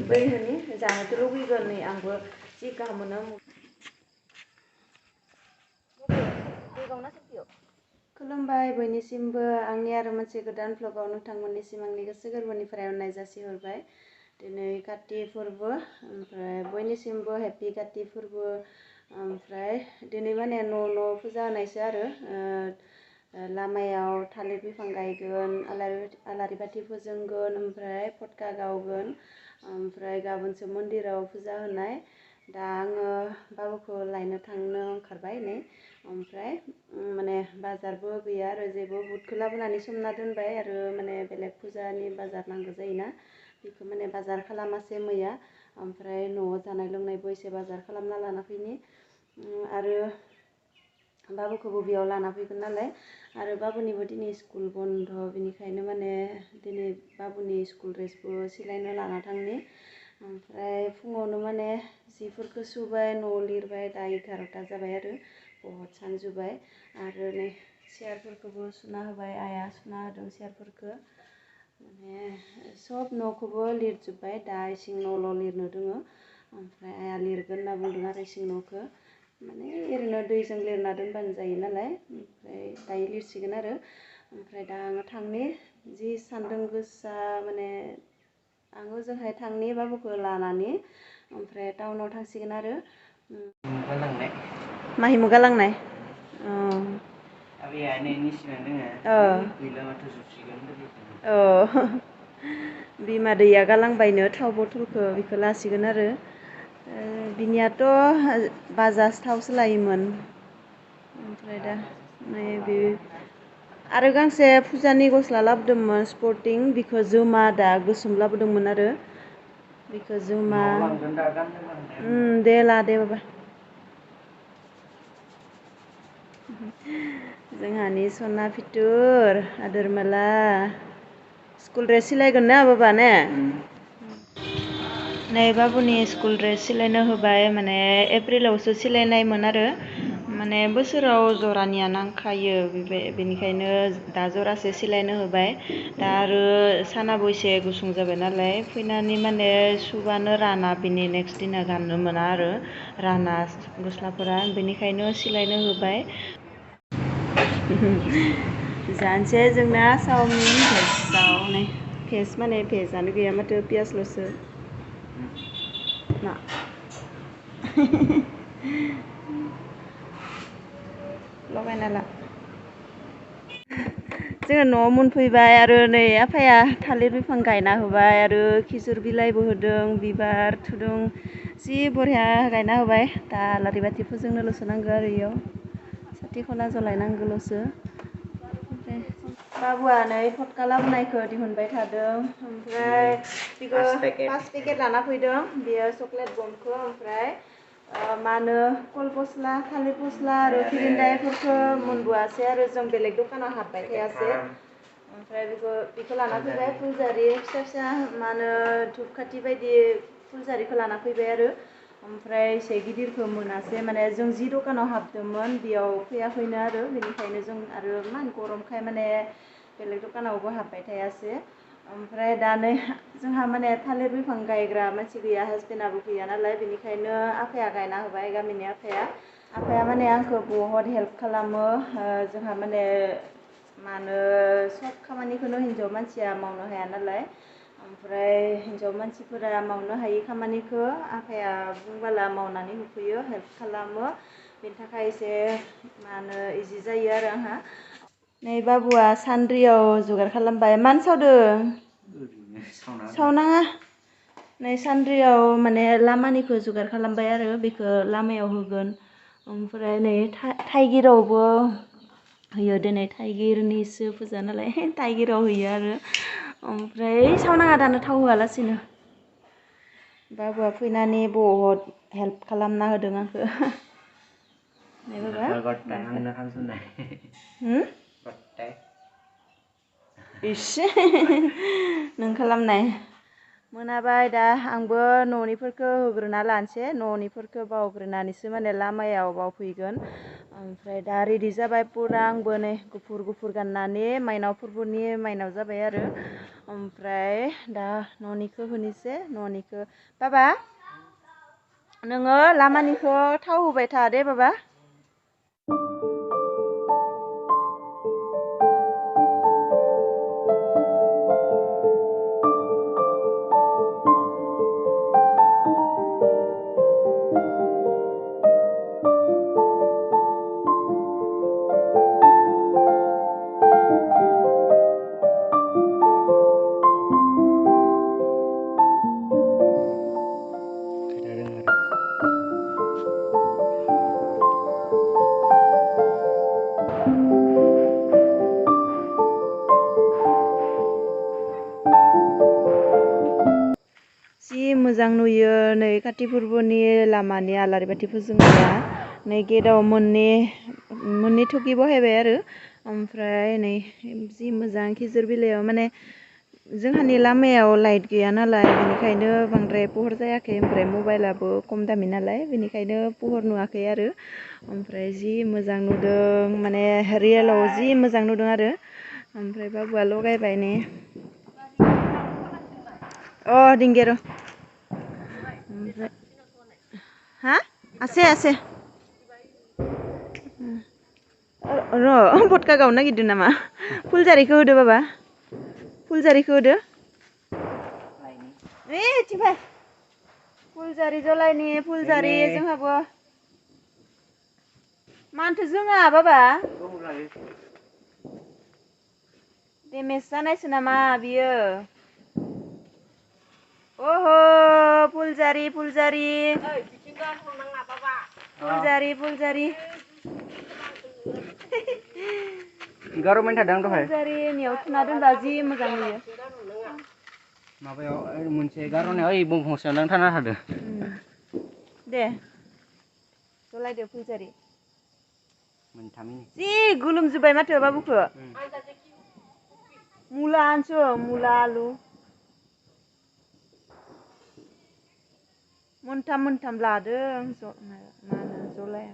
दै होनि जानोथ' लुगैगोन नै आंबो जि गाहाम मोनो खुलुमबाय बयनिसिमबो आंनि आरो मोनसे गोदान भ्लगाव नोंथांमोननिसिम आंनि गोसो गोरबोनिफ्राय अननाय जासिहरबाय। दिनै काति फोरबो ओमफ्राय बयनिसिमबो हेपि काति फोरबो। ओमफ्राय दिनै माने न' फुजा होनायसो आरो लामायाव थालिर बिफां गायगोन, आलारि बाथि फोजोंगोन, ओमफ्राय फटका गावगोन, ओमफ्राय गाबोनसो मन्दिराव फुजा होनाय। दा आङो बाबुखौ लायनो थांनो ओंखारबाय नै। ओमफ्राय माने बाजारबो गैया आरो जेबो बुटखौ लाबोनानै सोमना दोनबाय आरो माने बेलेग फुजानि बाजार नांगौ जायोना बेखौ माने बाजार खालामासै मैया। ओमफ्राय न'आव जानाय लोंनायबो एसे बाजार खालामना लाना फैनि आरो बाबुखौबो बेयाव लाना फैगोन नालाय आरो बाबुनिबो दिनै स्कुल बन्द' बेनिखायनो माने दिनै बाबुनि स्कुल ड्रेसबो सिलायनो लाना थांनि। ओमफ्राय फुङावनो माने जिफोरखौ सुबाय, न' लिरबाय, दा 11ता जाबाय आरो बहुत सानजुबाय आरो नै चेयारफोरखौबो सुना होबाय, आइया सुना होदों चेयारफोरखौ। माने सब न'खौबो लिरजोब्बाय, दा इसिं न'ल' लिरनो दोङो। ओमफ्राय आइया लिरगोन होनना बुंदों आरो इसिं न'खौ माने ओरैनो दैजों लिरना दोनबानो जायो नालाय। ओमफ्राय दायो लिरसिगोन आरो ओमफ्राय दा आङो थांनि जि सान्दुं गोसा माने आङो ओजोंहाय थांनि बाबुखौ लानानै ओमफ्राय टाउनाव थांसिगोन आरो माहिमु गालांनाय बिमा दैया गालांबायनो थाव बथलखौ बेखौ लासिगोन आरो बिनियाथ' बाजाज थावसो लायोमोन। ओमफ्राय दा नै बे आरो गांसे फुजानि गस्ला लाबोदोंमोन स्पर्टिं, बेखौ जोमा दा गोसोम लाबोदोंमोन आरो बेखौ जोमा। दे ला दे बाबा। जोंहानि सना फिथुर आदोरमाला स्कुल ड्रेस सिलायगोन ना बाबा ने? नै बाबुनि स्कुल ड्रेस सिलायनो होबाय, माने एप्रिलावसो सिलायनायमोन आरो माने बोसोराव जरानिया नांखायो बेनिखायनो दा जरासे सिलायनो होबाय। दा आरो सानाबो एसे गुसुं जाबाय नालाय फैनानै माने सुबानो राना, बिनि नेक्स्ट दिना गाननो मोना आरो राना गस्लाफोरा, बेनिखायनो सिलायनो होबाय। जानोसै जोंना चावमिन भेजाव नै भेज माने भेजानो गैया माथो पियासल'सो ना लगायना ला। जोङो न'आव मोनफैबाय आरो नै आफाया थालिर बिफां गायना होबाय आरो खिजुर बिलाइबो होदों, बिबार थुदों, जि बरिया गायना होबाय। दा आलारि बाथि फोजोंनोल'सो नांगौ आरो इयाव साथि खना जलायनांगौल'सो। ओमफ्राय बाबुआ नै फटका लाबोनायखौ दिहुनबाय थादों। ओमफ्राय बेखौ 5 पेकेट लाना फैदों, बेयो चक्लेट बमखौ। ओमफ्राय मा होनो कल फस्ला, थालिर फस्ला आरो फिरिन्दायफोरखौ मोनबोआसै आरो जों बेलेग दखानाव हाबबाय थायासै। ओमफ्राय बेखौ लाना फैबाय, फुलजारि फिसा फिसा मा होनो धुपखाथि बायदि फुलजारिखौ लाना फैबाय आरो ओमफ्राय एसे गिदिरखौ मोनासै, माने जों जि दखानाव हाबदोंमोन बेयाव फैयाखैनो आरो बेनिखायनो जों आरो मा गरमखाय माने बेलेग दखानावबो हाबबाय थायासै। ओमफ्राय दा नै जोंहा माने थालिर बिफां गायग्रा मानसि गैया, हासबेन्डआबो गैया नालाय बेनिखायनो आफाया गायना होबाय, गामिनि आफाया माने आंखौ बहुत हेल्प खालामो। जोंहा माने मा होनो सब खामानिखौनो हिन्जाव मानसिया मावनो हाया नालाय, ओमफ्राय हिन्जाव मानसिफोरा मावनो हायि खामानिखौ आफाया बुंबाला मावनानै होफैयो, हेल्प खालामो। बेनि थाखाय एसे मा होनो इजि जायो आरो आंहा। नै बाबुआ सान्द्रियाव जुगार खालामबाय। मानो सावदों? सावनाङा। नै सान्द्रियाव माने लामानिखौ जुगार खालामबाय आरो बेखौ लामायाव होगोन। ओमफ्राय नै थाइगिरावबो होयो, दिनै थाइगिरनिसो फुजा नालाय थाइगिराव होयो आरो ओमफ्राय सावनाङा दानो थाव होआलासिनो। बाबुआ फैनानै बहुत हेल्प खालामना होदों आंखौ। नै बाबा इसे नों खालामनाय मोनाबाय दा आंबो न'निफोरखौ होग्रोना लानोसै न'निफोरखौ बावग्रोनानैसो माने लामायाव बावफैगोन ओमफ्राय दा रेडि जाबाय पुरा आंबो नै गुफुर गाननानै माइनाव फोरबोनि माइनाव जाबाय आरो ओमफ्राय दा न'निखौ होनोसै न'निखौ बाबा नोङो लामानिखौ थाव होबाय था दे बाबा मोजां नुयो नै काति फोरबोनि लामानि आलारि बाथि फोजोंनाया नै गेटआव मोननै थुगि बहायबाय आरो ओमफ्राय नै जि मोजां खिजुर बिलाइयाव माने जोंहानि लामायाव लाइट गैया नालाय बेनिखायनो बांद्राय पहर जायाखै ओमफ्राय मबाइलाबो खम दामि नालाय बेनिखायनो पहर नुवाखै आरो ओमफ्राय जि मोजां नुदों माने रियेलाव जि मोजां नुदों आरो ओमफ्राय बाबुआ लगायबाय नै दिंगेर हा आसे र' पटका गावनो नागिरदों नामा फुलजारिखौ होदो बाबा फुलजारिखौ होदो फुलजारि जलायनि फुलजारि जोंहाबो मानोथो जोङा बाबा देमेज जानायसो नामा बियो ओहो फुलजारि गार'मेन्ट थादों दहाय फुलजारिनियाव थुना दोनबा जि मोजां नुयो माबायाव मोनसे गार'नायाव ओइ बंफांसेयाव थाना थादों दे जलायदो फुलजारि मोनथामनि जि गोलोमजोब्बाय माथो बाबुखौ मुला आनसो मुला आलु मोनथाम लादों जलाया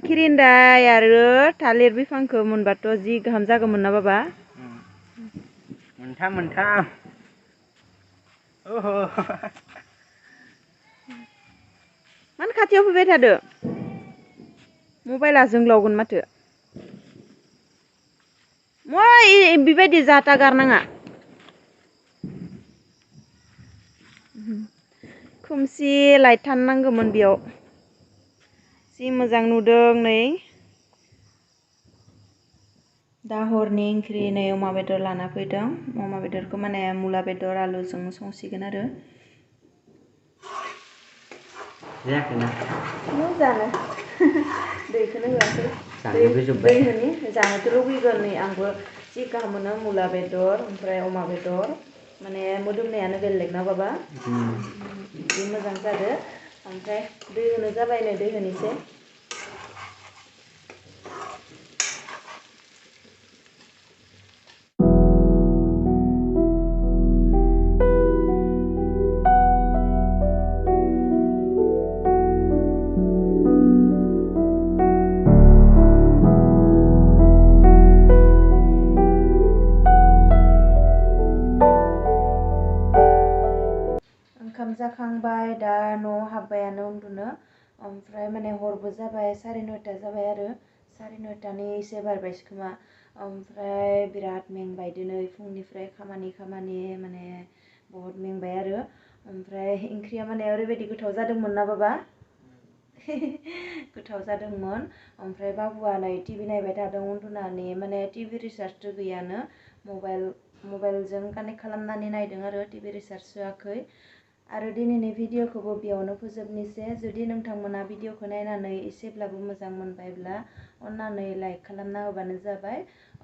खिरिन्दाय आरो थालिर बिफांखौ मोनबाथ' जि गाहाम जागौमोन ना बाबा मोनथाम ओहो मानो खाथियाव फैबाय थादो मबाइला जोंलावगोन माथो बेबायदि जाथा गारनाङा खोमसि लाइट थानांगौमोन बेयाव जि मोजां नुदों नै दा हरनि ओंख्रि नै अमा बेदर लाना फैदों अमा बेदरखौ माने मुला बेदर आलुजों संसिगोन आरो जायाखैना जानो दैखौनो होआखै दै होनि जानोथ' लुगैगोन नै आंबो जि गाहाम मोनो मुला बेदर ओमफ्राय अमा बेदर माने मोदोमनायानो बेलेग ना बाबा जि मोजां जादो ओमफ्राय दै होनो जाबाय नै दै होनोसै ओंखाम जाखांबाय दा न'आव हाबबायानो उन्दुनो ओमफ्राय माने हरबो जाबाय 9:30 जाबाय आरो 9:30नि एसे बारबायसो खोमा ओमफ्राय बिराद मेंबाय दिनै फुंनिफ्राय खामानि माने बहुत मेंबाय आरो ओमफ्राय ओंख्रिया माने ओरैबायदि गोथाव जादोंमोन ना बाबा गोथाव जादोंमोन ओमफ्राय बाबुआ नै टिभि नायबाय थादों उन्दुनानै माने टिभि रिसार्जथ' गैयानो मबाइलजों कानेक्ट खालामनानै नायदों आरो टिभि रिसार्ज होआखै आरो दिनैनि भिडिअखौबो बेयावनो फोजोबनोसै जुदि नोंथांमोना भिडिअखौ नायनानै एसेब्लाबो मोजां मोनबायब्ला अन्नानै लाइक खालामना होबानो जाबाय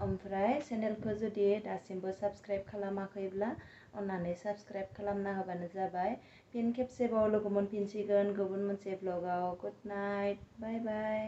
ओमफ्राय चेनेलखौ जुदि दासिमबो साबस्क्राइब खालामाखैब्ला अन्नानै साबस्क्राइब खालामना होबानो जाबाय फिन खेबसेबाव लोगो मोनफिनसिगोन गुबुन मोनसे ब्लगाव गुड नाइट बाय बाय